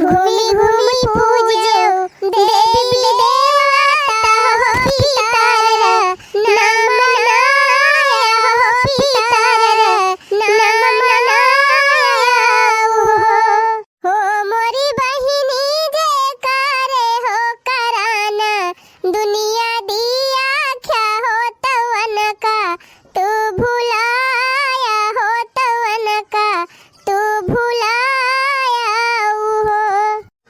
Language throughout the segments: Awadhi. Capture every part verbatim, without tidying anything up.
घूमी घूमी पूजे देवी देवता हो पितर, नमन आया हो पितर, नमन आया हो। हो मोरी बहिनी जे करे हो कराना, दुनिया दिया ख्या हो तवन का, तू भुलाया हो तवन का, तू भुलाया हो।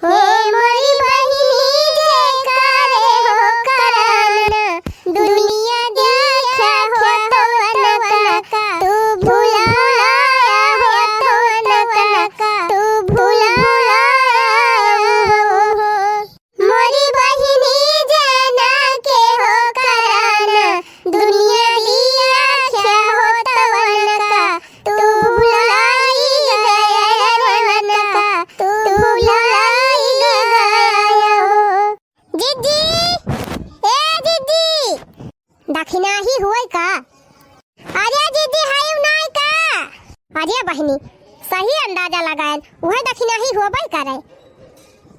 हे मोरी बहिनी जे करे हो कराना, दुनिया दिया ख्या हो तवन का, तू भुलाया हो तवन का, तू भुलाया हो। मोरी बहिनी जना के हो कराना, दुनिया दिया ख्या हो तवन का, तू भुलाई गया तवन का, तू भुलाई गया हो। जिज्जी, ए जिज्जी, दखिनाही हुवै का? अरे जिज्जी, हाय नाय का? अरे बहिनी, सही अंदाजा लगायन, उहै दखिनाही होबै करे।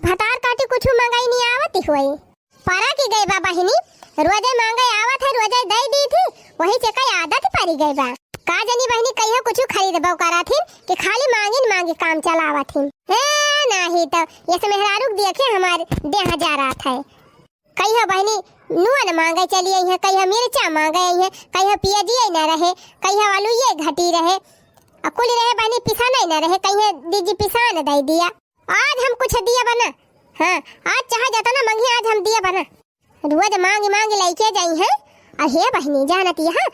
भतार काटी कुछु मंगाई नहीं आवती हुवै। परा की गै बा बहिनी, रोजै मांगै आवत है, रोजै दै दी थी, वही से कई आदत परी गै बा। का जनी बहिनी, कहियो कुछु खरीदबो करत हिन कि खाली मांगिन मांगी काम चलावत हिन। ए, नाही तो, ये से मेहरारू के देखे हमार देह जरात है। कहियो बहिनी नून मांगे चली आई है, कहियो मिर्चा मांगे आई है, कहियो पियजिए न रहे, कहियो आलूए घटी रहे, आ कुल रहे बहिनी पिसाना ही न रहे, कहियो दीदी पिसान दे दिया। आज हम कुछ दिया बना, हाँ, आज चाहे जतना मांगी आज हम दिया बना। रोज मांगी मांगी लइके जाई है, आ हे बहिनी जानती है,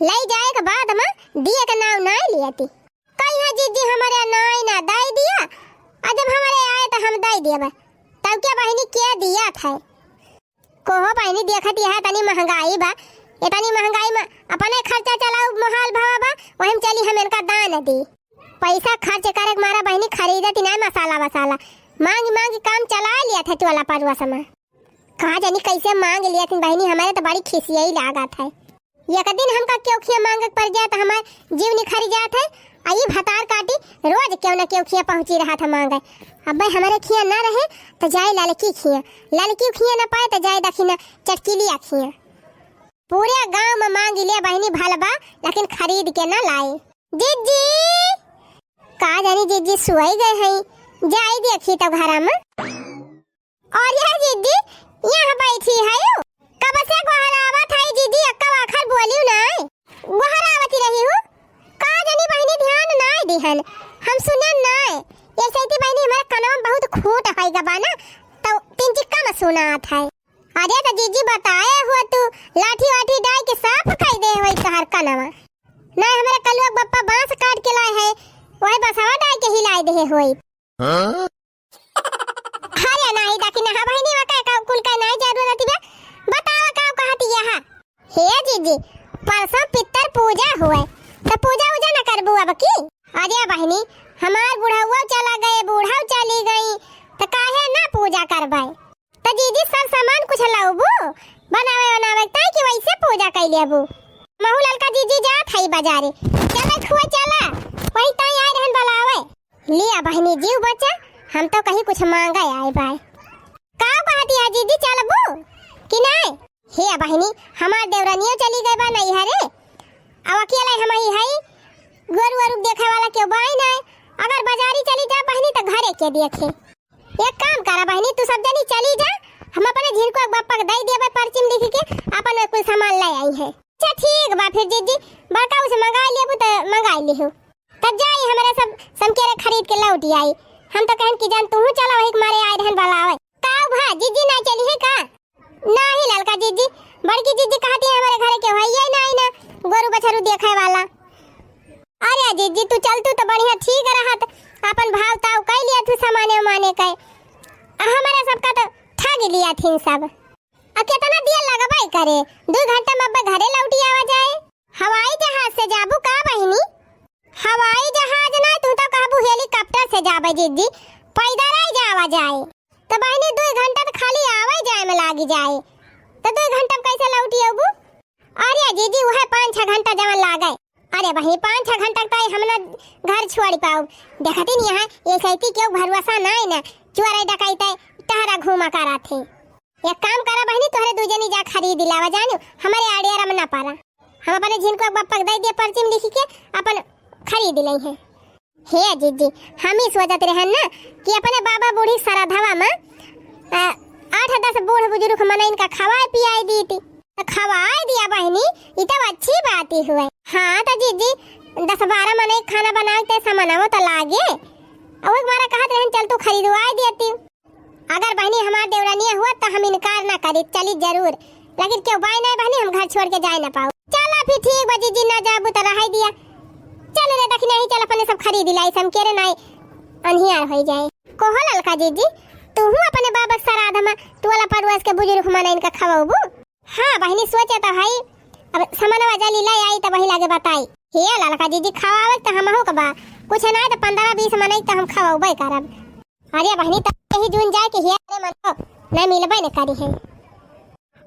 लई जाए के बाद में दिए के नाव नाय लियती। कहियो जिज्जी हमरे नाई ना दे दिया, आ जब हमरे आए तो हम दे दिया बा। तब क्या बहिनी के दिया था? कोहो बहिनी देखत यह तनी महंगाई बा, ये तनी महंगाई में अपने खर्चा चलाऊ मोहाल भवा बा, वही में चली हम इनका दान दी। पैसा खर्च करे के मारा बहिनी खरीदत ही नाय मसाला वसाला, मांग मांग काम चला लिया था टोला पड़ोस में। कहाँ जानी कैसे मांग लिया थी बहिनी, हमारे तो बड़ी खिसियाई लागत है। एक दिन हमका केहू खिया मांगे के पड़ जाए तो हमार जीव निखर जात है। आ ई भतार काटी रोज केहू न केहू खिया पहुँची रहा था मांगे। अबे हमारे खिया ना रहे तो जाए ललकी खिया, ललकी खिया ना पाए तो जाए दखिना चटकिलिया खिया। पूरे गांव में मांग लिया बहिनी भलबा, लेकिन खरीद के ना लाए। जिज्जी, का जानी जिज्जी सोई गए हैं, जाई देखी तो घरा में। अरे जिज्जी, यहाँ बैठी है यू? कब से गोहरावत है जिज्जी, एक्का आखर बोलियो नाय। गोहरावती रही हूँ। का जानी बहिनी ध्यान नाय दिहन, हम सुनन नाय। ऐसे थी बहिनी हमारे कनवा में बहुत खूंट है गबा ना, तो तीन चिक्का में सुनात है। अरे तो जिज्जी बताए हुआ तू, लाठी वाठी डाई के साफ कर दे हुई तोहर कनवा। नाय हमारे कलुआ के बप्पा बांस काट के लाए है, वही बसवा डाई के हिलाए दे हुई। हाँ? अरे नाही दखिना, हाँ बहिनी, वका का कुल का नाही जरूरत बा। बतावा का कहती यहाँ? हे जिज्जी, परसों पितर पूजा हुए, तो पूजा उजा न करबू अब की? अरे बहिनी, हमार बुढ़ाऊ चला गए, बूढ़ा चली गई, तो काहे ना पूजा करबे? तो जिज्जी सब सामान कुछ लाउबू, बनावे बनावे ताई कि वैसे पूजा कर लेबू। महू ललका जिज्जी जात है बाजारे, चला खुआ चला, वही ताई आए रहन बुलावे। लिया बहिनी जीव बचा, हम तो कहीं कुछ मांगा आए बाय। का कहती है जिज्जी, चलबू कि नाय? हे बहिनी, हमार देवरनियो चली गए बा नैहरे, अब अकेले हम ही हई, गोरू वरू देखे वाला केहू बाई नाय। अगर बाजारी चली जा बहिनी तो घरे के देखे। एक काम करा बहिनी, तू सब जनी चली जा, हम अपने झिनको के बप्पा के दे देबे पर्ची में लिख के, अपन कुल सामान ले आई है। अच्छा ठीक बा फिर जिज्जी, बड़का उसे मंगा लेबू तो मंगा लिहू। तब जाई हमरे सब समकेरे खरीद के लौट आई। हम तो कहन कि जान तू चला वही के मारे आए रहन वाला आवे। का भा जिज्जी ना चली है का? नाही ललका जिज्जी, बड़की जिज्जी कहती है हमरे घरे केहू है ही नाही ना, गोरू बछरू देखे वाला। अरे जिज्जी तू चल तू तो बढ़िया ठीक रहत, अपन भाव ताव कई लिया तू सामाने उमाने के। आ हमरे सबका तो ठग लिया थीन सब। आ केतना देर लगबे करे, दू घंटा में अब्बे घरे लौटी आवा जाए। हवाई जहाज से जाबू का बहिनी? हवाई जहाज ना, तू तो कहबू helicopter से जाबे जिज्जी, पैदल ही जावा जाए। तो बहिनी दू घंटा तो खाली आवे जाए में लागी जाए, तो दू घंटा में कैसे लौटी अबू? अरे जिज्जी वह पाँच छह घंटा जवन लागे। अरे बहिनी, पाँच छह घंटा तक हम ना घर छोड़ पाउब। देखती नहीं है, ये सैती केहू भरोसा नाई ना, चोर डकैत टहरा घूमा करत है। एक काम करा बहिनी, तोहरे दू जनी जा खरीद लावा जानू, हमरे आड़ियार में ना पारा। हम अपने झिनकुआ के बप्पा के दे दिया पर्ची में लिखी के अपन खरीद लई है। हे जिज्जी, हम ही सोचत रहन ना कि अपने बाबा बूढ़ी सरधवा में, अ, आठ दस बूढ़ बुजुर्ग मनइन का खवाए पियाए दीती। तो खवाए दिया बहिनी, ई तो अच्छी बात ही हुए। हाँ तो जिज्जी, दस बारह मनई खाना बनाए ते सामानवो तो लागे। और एक बार कहत रहन, चल तू खरीदवाए देती। अगर बहिनी हमार देवरानिया हुआ तो हम इनकार ना करी, चली जरूर, लेकिन केहू बाय नहीं बहिनी, हम घर छोड़ के जाए ना पाउब। चला फिर ठीक बा जिज्जी, ना जाबू तो रहाई दिया। चल रे दखिना ही, चल अपने सब खरीद लाई, हम केरे नाई अनहियार होई जाए। कोहो ललका जिज्जी, तू हूँ अपने बाबा के श्राद्ध में तू वाला पड़ोस के बुजुर्ग मनइन का खवाबू? हाँ बहिनी, सोचे तो हई, अब समनवा जली लाई आई तो वही लागे बताई। हे ललका जिज्जी, खवावे तो हमहू के बा, कुछ ना तो पन्द्रह बीस मनई तो हम खवाबे करब। अरे बहिनी, तब यही जून जाए के हिया रे मनो, ना मिलबे न करी है।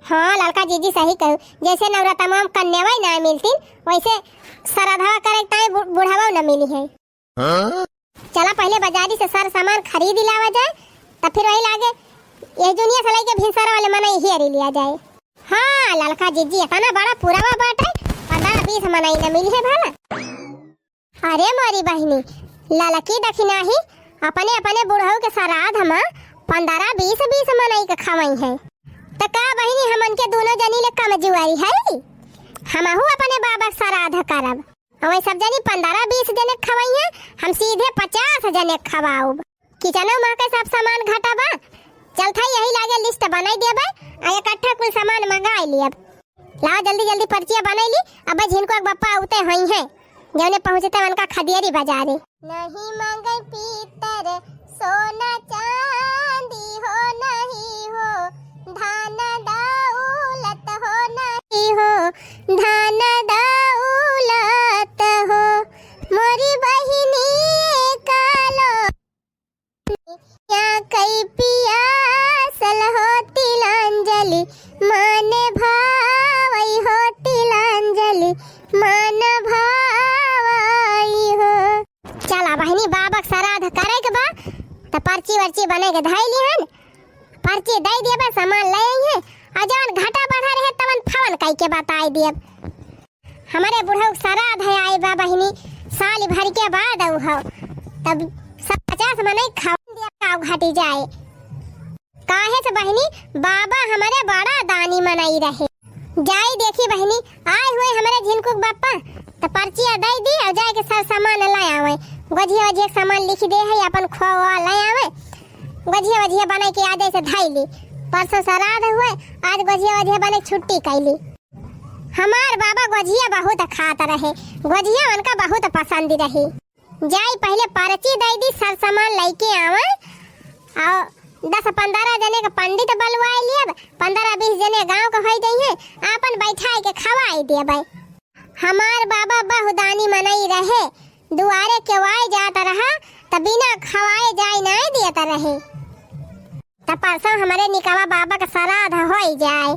हाँ ललका जिज्जी सही कहू, जैसे नवरतमा में कन्यावाई ना मिलतीन, वैसे श्राद्धवा करे ताई बु-, बुढ़ावा न मिली है। हाँ? चला पहले बाजारी से सर सामान खरीद लावा जाए, तब फिर वही लागे ये जूनिया से लेके भिनसर वाले मनई हियरी लिया जाए। हाँ ललका जिज्जी, इतना बड़ा पुरावा बाटे, पन्द्रह बीस मनई न मिली है भला। अरे मोरी बहिनी, ललकी दखिना ही अपने अपने बुढ़ऊ के श्राद्ध में पन्द्रह बीस बीस मनई के खवई है। त का बहिनी, हमन के दोनों जनी ले कमजुआरी है? हमहू अपने बाबा के श्राद्ध करब। अउर सब जनी पन्द्रह बीस जने खवई है, हम सीधे पचास जने खवाउब। किचनो में के सब सामान घटा बा, चल था यही लागे लिस्ट बनाई देबे, आ इकट्ठा कुल सामान मंगाई लियब। लाओ जल्दी जल्दी पर्चिया बनाई ली, अब झिनकुआ के बप्पा उते होई हैं, जौने पहुँचते उनका खदियरी बाजारे। नहीं मांगे पीतर सोना चांदी हो, नहीं हो धन दौलत हो, नहीं हो धन दौलत हो, मोरी बहिनी कालो या कई पियासल हो तिलांजलि, मान भावई हो तिलांजलि, मान भावई हो। चला बहिनी, बाबा के श्राद्ध करे के बा, त पर्ची वर्ची बने के धई लिहन, पर्ची दे दिए बा, सामान ले आई है, और जवन घटा बढ़ा रहे तवन फवन कई के बताई दिए। हमरे बुढ़ऊ के श्राद्ध है आई बा बहिनी, साल भर के बाद आऊ हो, तब सब पचास मनई खावन दिया काव घटी जाए। काहे से बहिनी, बाबा हमरे बड़ा दानी मनई रहे। जाई देखी बहिनी, आए हुए हमरे झिनकुक बप्पा, त पर्चिया दे दी और जाए के सब सामान ले आवे। गोझिया वझिया के सामान लिख दे है, अपन खोवा ले आवे, गोझिया वझिया बनाई के आज ऐसे धई ली। परसों श्राद्ध हुए, आज गोझिया वझिया बने छुट्टी कैली। हमार बाबा गोझिया बहुत खात रहे, गोझिया उनका बहुत पसंद रही। जाई पहले पर्ची दे दी, सर सामान लेके आवे, और दस पन्द्रह जने के पंडित बलवाए लियब, पन्द्रह बीस जने गांव के होई जइहे, आपन बैठाए के खवाई देबे। हमार बाबा बहुदानी मनई रहे, दुआरे केवाए जात रहा, त बिना खवाए जाए नाय दियत रहे। त परसों हमरे निकवा बाबा के श्राद्ध होई जाए।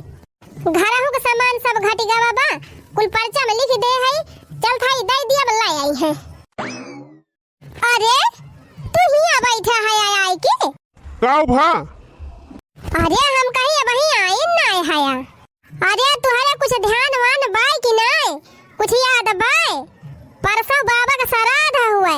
घरहू के सामान सब घटि गवा बा, कुल पर्चा में लिख दे है, चल थाई दे दिया, ले आई है। अरे, तू हियां बैठा है आय आय के? का भा? अरे, हम कहीं अबहीं आइन नाय हया। अरे, तुहरे कुछ ध्यान वान बाय कि नाय? कुछ याद बाय? परसों बाबा के श्राद्ध हुए,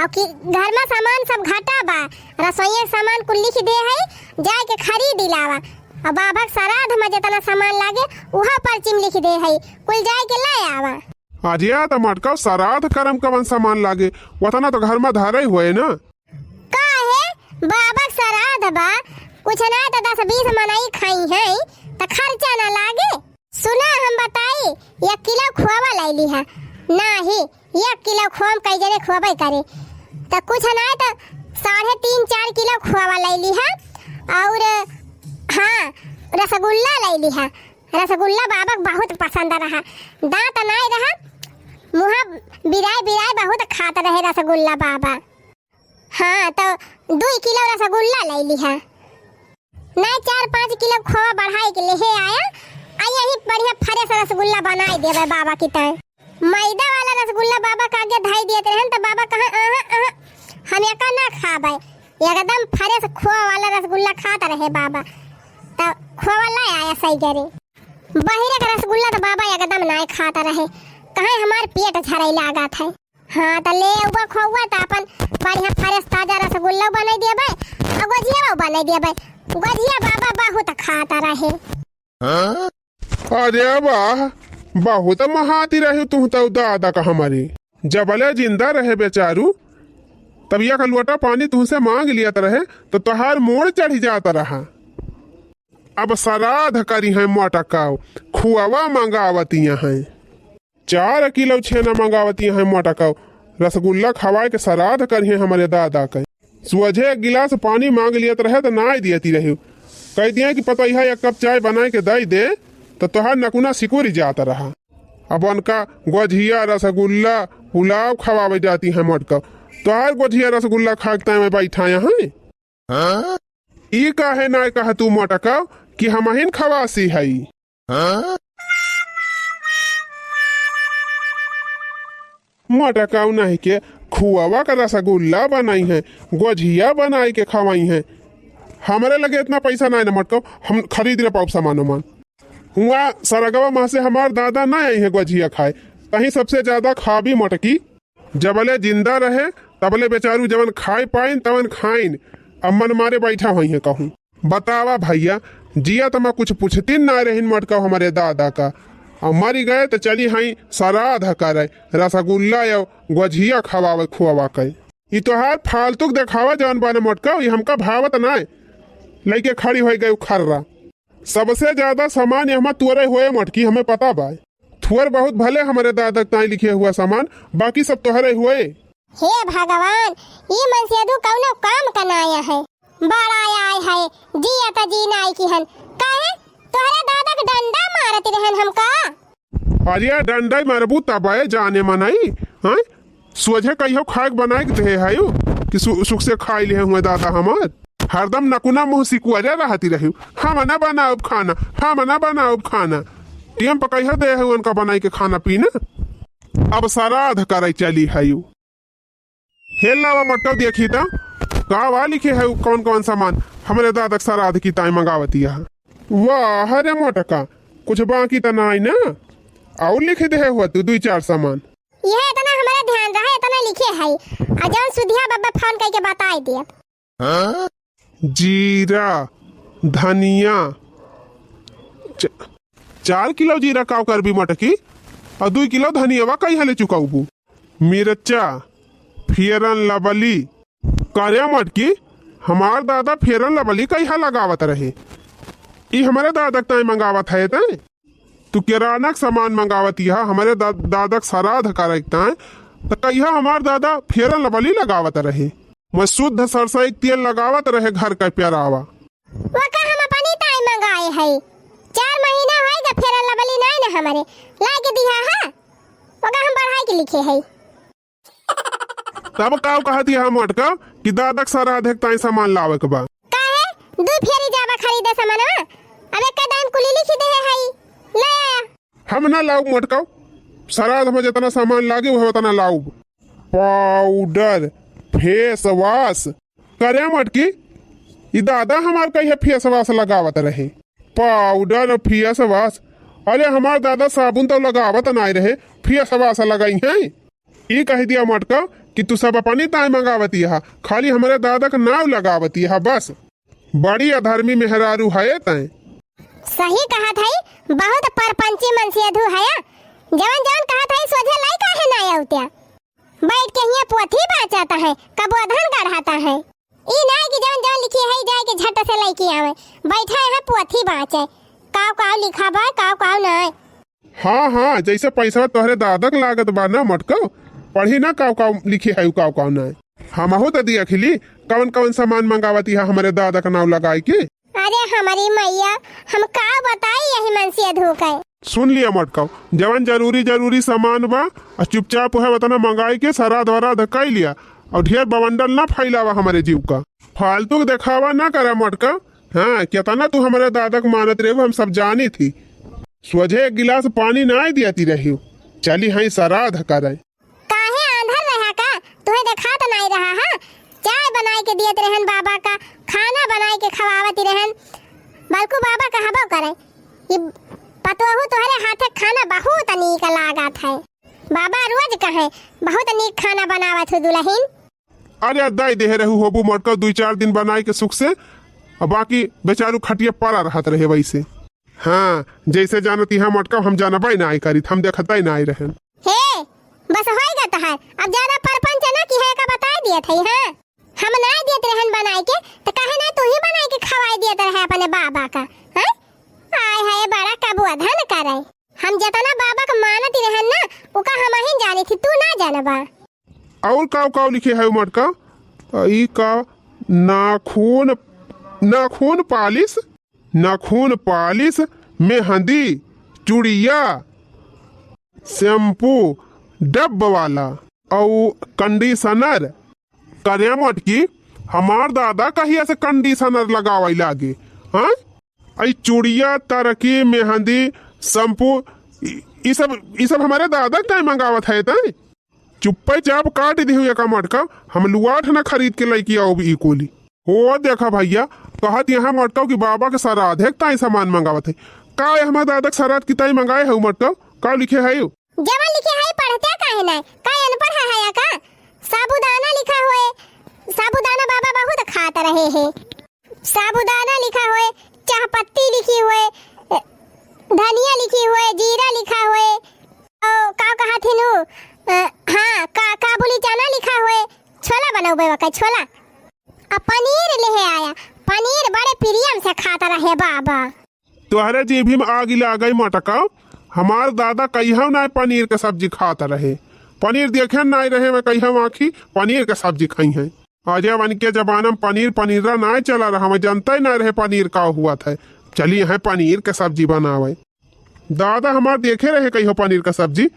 और कि घर में सामान सब घटा बा, रसोई के सामान कुल लिख दे है, जाए के खरीद लावा। और बाबा के श्राद्ध में जितना सामान लागे, उहा पर्ची में लिख दे है, कुल जाए के ले आवा। अरे, त मटका श्राद्ध करम कवन सामान लागे, वतना तो घर में धरे हुए ना। काहे? बाबा के श्राद्ध बा, कुछ ना त दस बीस मनई खाई हैं, त खर्चा ना लागे। सुना हम बताई, एक किलो खोवा लैली है। नाही, एक किलो खोवा में कई जने खोबे करे, त कुछ ना त साढ़े तीन चार किलो खोवा लैली है। और हाँ, रसगुल्ला लैली है। रसगुल्ला बाबा के बहुत पसंद रहा, दांत नाय रहा, मुहा बिराय बिराय बहुत खात रहे रसगुल्ला बाबा। हाँ, तो दुई किलो रसगुल्ला लैली है। नहीं, चार पाँच किलो खोवा बढ़ाई के लेहे आया, आ यही बढ़िया fresh रसगुल्ला बनाई देबे बाबा की तय। मैदा वाला रसगुल्ला बाबा का आगे धई दियत रहन, त बाबा कहा, "अहा, अहा, हम एका ना खाबे।" एकदम fresh खोआ वाला रसगुल्ला खात रहे बाबा। त खोआ ला आया सही करे। बहिरे का रसगुल्ला त बाबा एकदम नाय खात रहे, कहे हमार पेट झरई लागत है। हाँ, त ले अउबा खोआ त अपन बढ़िया fresh ताजा रसगुल्ला बनाई देबे, अउ गोझिया बनाई देबे। गोझिया बाबा बहुत खात रहे। अरे वाह, बहुत महाती रहे तुहू तउ दादा का हमरे। जबले जिंदा रहे बेचारू, तब एक लोटा पानी तुहसे मांग लियत रहे, त तोहार मूड़ चढ़ी जात रहा। अब सराध करिहैं मोटकाऊ, खुआवा मंगावतिया हैं। चार किलो छेना मंगावतिया हैं मोटकाऊ, रसगुल्ला खवाए के सराध करिहैं हमरे दादा के। सोझे एक गिलास पानी मांग लियत रहे त नाय दियती रहे। कह दिया कि पतोहिया एक कप चाय बनाए के दई दे, त तोहार नकुना सिकुरी जात रहा। अब उनका गोझिया, रसगुल्ला, पुलाव खवावे जाती हैं मोटकाऊ। तोहार गोझिया, रसगुल्ला खाए के ताई मैं बैठा यहाँ। ई काहे नाय कहा तू मोटकाऊ कि हमहिन खवासी हई? मोटकाऊ नहीं के खुआवा का रसगुल्ला बनाई हैं, गोझिया बनाई के खवाई हैं। हमरे लगे इतना पैसा नाय न मोटकाऊ, हम खरीद न पाउब सामान उमान। हुआ सरगवा माँ से हमार दादा ना आई हैं गोझिया खाए, तहीं सबसे ज्यादा खाबी मोटकी। जबले जिंदा रहे, तबले बेचारू जवन खाए पाइन, तवन खाइन। अब मन मारे बैठा होइहैं कहूँ। बतावा भइया, जिया त मैं कुछ पूछतिन ना रहिन मोटकाऊ हमरे दादा का। अब मरि गए त चली हई सराध करे, रसगुल्ला या गोझिया खवावे खुआवा के। ई तोहार फालतू के देखावा जवन बाने मोटकाऊ, ई हमका भावत नाय। लइके खड़ी होइ गई खर्रा। सबसे ज्यादा सामान यहाँ तोरे होए मोटकी, हमें पता बा। थोर बहुत भले हमरे दादा ताई लिखे हुआ सामान, बाकी सब तोहरे होए। हे भगवान, ई मनसेधू कउनो काम का नाय है। बड़ा आय है, जिया त जी नाय किहन। काहे? तोहरे दादा के डंडा मारत रहन हमका। अरे डंडा मरबू तबे जाने मनई, हैं? सोझे कहियो खाए के बनाए के देहे है यू कि सु-, सुख से खाई लिहे हुए दादा हमार। हरदम नकुना मुँह सिकुअरे रहती रही, "हम ना बनाउब खाना, हम ना बनाउब खाना।" टेम पर कहियो दे है उनका बनाई के खाना पीना। अब सराध करे चली है यू। हे लावा मोटकाऊ देखी त, का वा लिखे है कौन कौन सामान हमरे दादा के सराध की ताई मंगावती है। वाह रे मोटका, कुछ बाकी त नाई ना, और लिखे दे है हुआ तू दुई चार सामान। यह इतना हमारा ध्यान रहा, इतना लिखे है। आ जौन सुधिया बब्बे फोन करके बताई दिया। जीरा, धनिया, च-, चार किलो जीरा काव करबी मटकी, और दुई किलो धनियावा कहिया ले चुकाउबू? मिर्चा, फेरन लबली, करे मटकी, हमार दादा फेरन लबली कहिया लगावत रहे? ई हमारे दादा के ताई मंगावत है तैं? तू किराना के सामान मंगावत यहा, हमरे दा-, दादा के सराध करे के ताय, त कहिया हमार दादा फेरन लबली लगावत रहे। मैं शुद्ध सरसई के तेल लगावत रहे घर का प्यारावा। ओका हम अपनी ताई मंगाए है। चार महीना होए गा फेरन लबली नाय न हमरे लाके दिहा है। ओका हम बढ़ाई के लिखे है। तब काव कहत यहा मोटका कि दादा के सराध के ताई सामान लावे के बा? काहे? दू फेरी जाबा खरीदे सामानवा। अब एक दाम कुली लिखी दे है, ले आया। हम ना लाउब मोटका, सराध में जितना सामान लागे वह उतना लाउब। पाउडर, फेस वाश। करे मटकी, ई दादा हमार कहिया फेस वाश लगावत रहे? पाउडर और फेस वाश? अरे हमार दादा साबुन तो लगावत नाय रहे, फेस वाश लगाई हैं। ई कह दिया मटका कि तू सब अपनी ताई मंगावती हा, खाली हमरे दादा का नाव लगावती हा बस। बड़ी अधर्मी मेहरारू है तैं। सही कहत है, बहुत परपंची मनसेधू है। जवन जवन कहत है सोझे लाई काहे ना आउत्या? बैठ के हियाँ पोथी बाँचत है, कबो धन गढ़त है। ई नाय कि जवन जवन लिखी है जाए के झट से लइके आवे। बैठा है पोथी बाँचे, काव काव लिखा बा, काव काव नाय। हाँ, हाँ, जैसे पैसा तोहरे दादा के लागत बा ना मटको, पढ़ी ना काव काव लिखे है, काव काव ना। हमहू तो दिया खिली, कवन कवन सामान मंगावती है हमरे दादा का नाव लगाई के। अरे हमारी मैया, हम का बताई यही मनसेधू के। सुन लिया मटको, जवन जरूरी जरूरी सामान बा, आ चुपचाप है उतना मंगाई के सराध वराध कई लिया, और ढेर बवंडल ना फैलावा हमरे जीव का। फालतू के देखावा ना करा मटको। हाँ, केतना तू हमरे दादा के मानत रहे, हम सब जानी थी। सोझे एक गिलास पानी नाय दियाती रही। चली हई सराध करे। काहे आंधर रहा का? तुहे देखात नाई रहा हा? चाय बनाई के दियत रहन बाबा का, खाना बनाई के खवावत रहन। बल्कु बाबा कहबो करे, "ई पतोहू तोहरे हाथे खाना बहुत नीक लागत है।" बाबा रोज कहे, "बहुत नीक खाना बनावत हो दुलहिन।" अरे, दई देहे रहू होबू मोटका दुई चार दिन बनाई के सुख से, आ बाकी बेचारू खटिया परा रहत रहे वैसे। हाँ, जैसे जानत इहाँ मोटका हम जानबे नाई करित, हम देखते नाई रहन। हे, बस होई गा तहार। अब ज्यादा परपंच ना किहे का बताई दियत है, हाँ? हम नाई दियत रहन बनाई के, त काहे नाई तू ही बनाई के खवाई दियत रहे अपने बाबा का, हाँ? आय हाय, बड़ा कबुआ धन करे। हम जतना बाबा का मानत रहन ना, उका हमहिन जानी थी, तू ना जानबा। और काव काव लिखे है मोटका? ई का नाखून, नाखून पालिश, नाखून पालिश, मेहंदी, चुड़िया, शैम्पू, डब वाला, और कंडीशनर। करे मोटकी, हमार दादा कहिया से कंडीशनर लगावे लागे, हाँ? आई चुड़िया, तरकी, मेहंदी, शैम्पू, ई, ई सब, ई सब हमारे दादा के ताई मंगावत है ताई। चुप्पे चाप काट दिहु एका मटका, हम लुआठ न खरीद के लइके आउब ई कुली। हो देखा भइया, कहत यहाँ मटका कि बाबा के सराध है ताई सामान मंगावत है। का है हमार दादा के सराध की ताई मंगाए है मटका? का लिखे है? जवन लिखे है पढ़ते काहे नाय? का अनपढ़ है या का? साबूदाना लिखा होए, साबूदाना बाबा बहुत खात रहे हैं। साबूदाना लिखा होए, चाह पत्ती लिखी होए, धनिया लिखी होए, जीरा लिखा होए, ओ, का कहा थिन उ? अ, हाँ, का, काबुली चना लिखा होए, छोला बनौबे वका, छोला। आ पनीर लेहे आया, पनीर बड़े प्रियम से खात रहे बाबा। तोहरे जीभी में आग लागई मटका, हमार दादा कहियो नाय पनीर के सब्जी खात रहे। पनीर देखे नाय रहे, मैं कहियो आँखी पनीर के सब्जी खाई हैं। अरे, उनके जमाना में पनीर, पनीरा नाय चला रहा, मैं जानते नाय रहे पनीर का हुआ था। चली हैं पनीर के सब्जी बनावे। दादा हमार देखे रहे कहियो पनीर का सब्जी,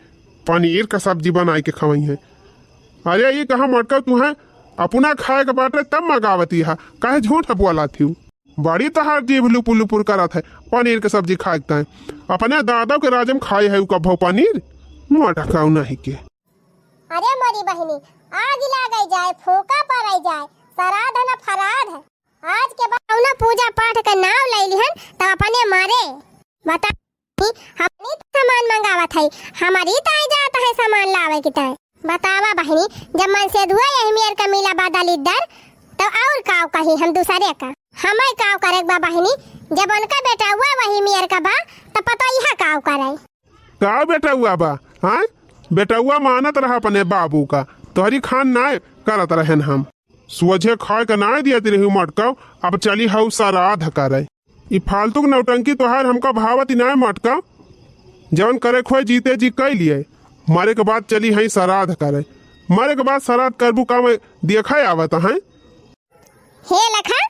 पनीर का सब्जी बनाई के खवाई हैं। अरे, ये कहा मटका, तू है अपना खाए के बाटे तब मंगावती है, काहे झूठ बोला थी? बड़ी तहार जीभ लुपुर लुपुर करत है, पनीर के सब्जी खाए के ताई। अपने दादा के राज में खाए है उ कभो पनीर? मोटा काऊ नहीं के। अरे मोरी बहिनी, आग लागई जाए, फूंका पड़ई जाए, सराध न फराध। आज के बाद कौनो पूजा पाठ के नाव ले लिहन त अपने मारे। बता, हमनी त सामान मंगावत है, हमारी ताई जात है सामान लावे की ताई। बतावा बहिनी, जब मनसेधुआ यही मेर का मिला बा दलिद्दर, तो और काव कही हम दूसरे का? हमें काव करे बा बहिनी, जब उनका बेटउआ वही मेर का बा, तो पतोहिया काव करे? का बेटउआ बा, हाँ? बेटउआ मानत रहा अपने बाबू का, तोहरी खान नाय करत रहन हम। सोझे खाए के नाय दियत रही मटकव, अब चली हऊ सराध करे। ई फालतू के नौटंकी तोहार हमका भावत ही नाय मटका। जवन करे खोए जीते जी कई लिए। मरे के बाद चली हई सराध करे। मरे के बाद सराध करबू का मैं देखा आवत हैं? हे लखा,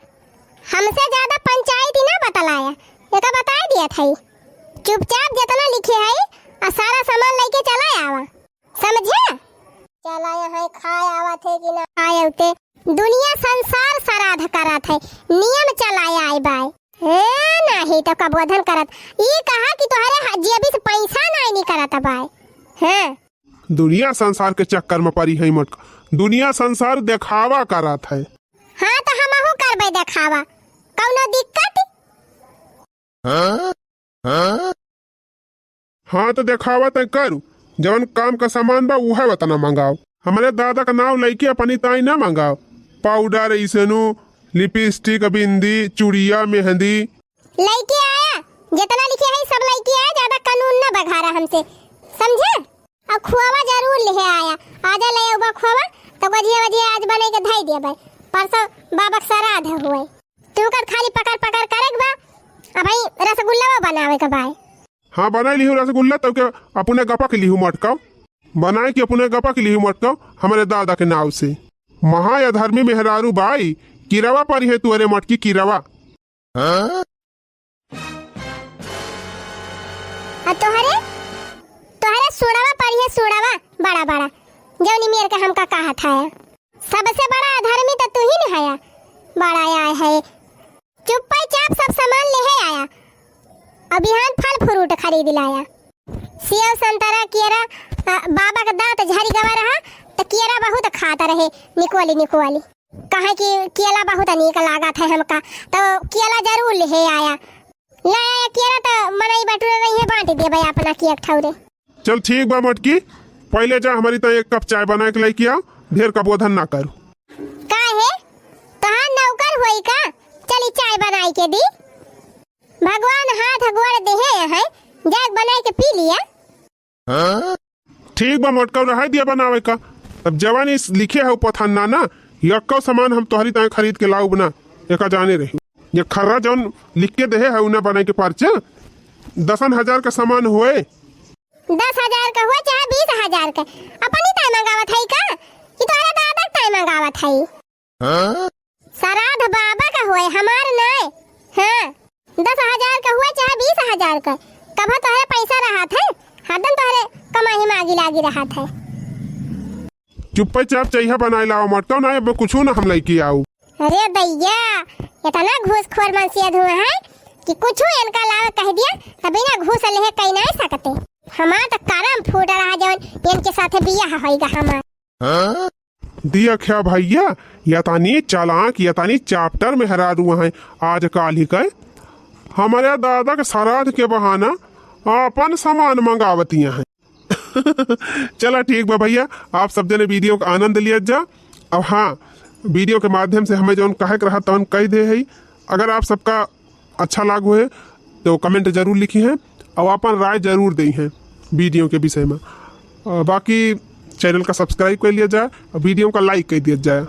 हमसे ज्यादा पंचायती ना बतलाया, एका बताई दिया था। चुपचाप जितना लिखे है आ सारा सामान लेके चला आवा। समझे? चला यहाँ खाए आवत है कि ना खाए उते। दुनिया संसार सराध करत है, नियम चलाए आए बाय। ए, नाही तो कबोधन करत। ई कहा कि तोहरे ह-, जेबी से पैसा नाही निकरत बाय। हाँ। दुनिया संसार के चक्कर में परी है मटका। दुनिया संसार देखावा करत है। हाँ, तो हमहू करबे देखावा। कौनो दिक्कत? हाँ? हाँ? हाँ, तो देखावा तय करू। जवन काम का सामान बा, उहे वतना मंगाओ। हमरे दादा का नाव लइके अपनी ताई ना मंगाओ। पाउडर, इसनु, लिपस्टिक, बिंदी, चूड़िया, मेहंदी। लइके आया, जितना लिखे है सब लइके आया, ज्यादा कानून ना बघारा हमसे, समझे? और खोवा जरूर लिहे आया, आजा ले आउबा खोवा, तो गजिया वजिया आज बने के धई दिया भाई, परसों बाबा के सराध हुए। तू कर खाली पकड़ पकड़ करे के बा। आ भाई, रसगुल्ला बनावे के बा। हाँ, बनाई लिहू रसगुल्ला, तो के अपने गपक लिहू मटकाओ। बनाए के अपने गपक लिहू मटकाओ, हमरे दादा के नाव से। महा अधर्मी मेहरारू बाई, किरवा परी है तुअरे मटकी किरवा। हाँ? आ तोहरे, तोहरे सुड़वा परी है सुड़वा, बड़ा बड़ा, जौनी मेर के हमका कहा था। सबसे बड़ा अधर्मी तो तू ही न हया। बड़ा आय है। चुप्पे चाप सब सामान लेहे आया। अब बिहान फल फ्रूट खरीद लाया। सेव, संतरा, केरा, अ, बाबा का दांत झरि गवा रहा, त केरा बहुत खात रहे, निकोली निकोली। कहे कि केला बहुत नीक लागत है हमका, तो केला जरूर लेहे आया। ले आया केरा, तो मनई बटुरे रही है, बांट देबे अपना के एक ठौरे। चल ठीक बा मोटकी, पहिले जा हमरी ताईं एक कप चाय बनाए के लइके आ, ढेर कबोधन ना करू। काहे? तोहार नौकर होई का? चली चाय बनाई के दी। भगवान हाथ गोड़ देहे हैं, जाके बनाई के पी लिया। ठीक बा मोटका, रहाई दिया बनावे का। अब जवानी लिखे है पथन्ना ना, यक्को सामान हम तोहरी ताईं खरीद के लाउब ना, एका जाने रही। ये खर्रा जौन लिख के देहे है उन्हें बनाई के पर्चा, दसन हजार का सामान होए। दस हजार का हुआ चाहे बीस हजार का, अपनी ताईं मंगावत है का कि तोहरा दादा के ताईं मंगावत है? श्राद्ध बाबा का होए, हमार नाय। हाँ, दस हजार का हुआ चाहे बीस हजार का, कभो तोहरे पैसा रहत है, हरदम तोहरे कमाई में आगी लागी रहत है। चुप्पे चाप चैहा बनाए लाओ मोटका, ना अब कुछू ना हम लइके आऊ। अरे दैया, इतना घूसखोर मनसेध हुआ है कि कुछू इनका लावे कह दिया, त बिना घूस लेहे कहीं नहीं सकते। हमार तो करम फूट रहा जौन इनके साथे बियाह होइगा हमार। दिया ख्या भैया, यतानी चालाक, यतानी चाप्टर मेहरारू हैं आजकाल ही के। हमरे दादा के श्राद्ध के बहाना आपन सामान मंगावतिया हैं। चला ठीक बा भैया, आप सब जने वीडियो का आनंद लिया जा। अब हाँ, वीडियो के माध्यम से हमें जौन कहे के रहा तौन कह दे है। अगर आप सबका अच्छा लागो है तो कमेंट जरूर लिखी हैं और अपन राय जरूर दी हैं वीडियो के विषय में। अ, बाकी चैनल का सब्सक्राइब कर लिया जाए और वीडियो का लाइक कर दिया जाए।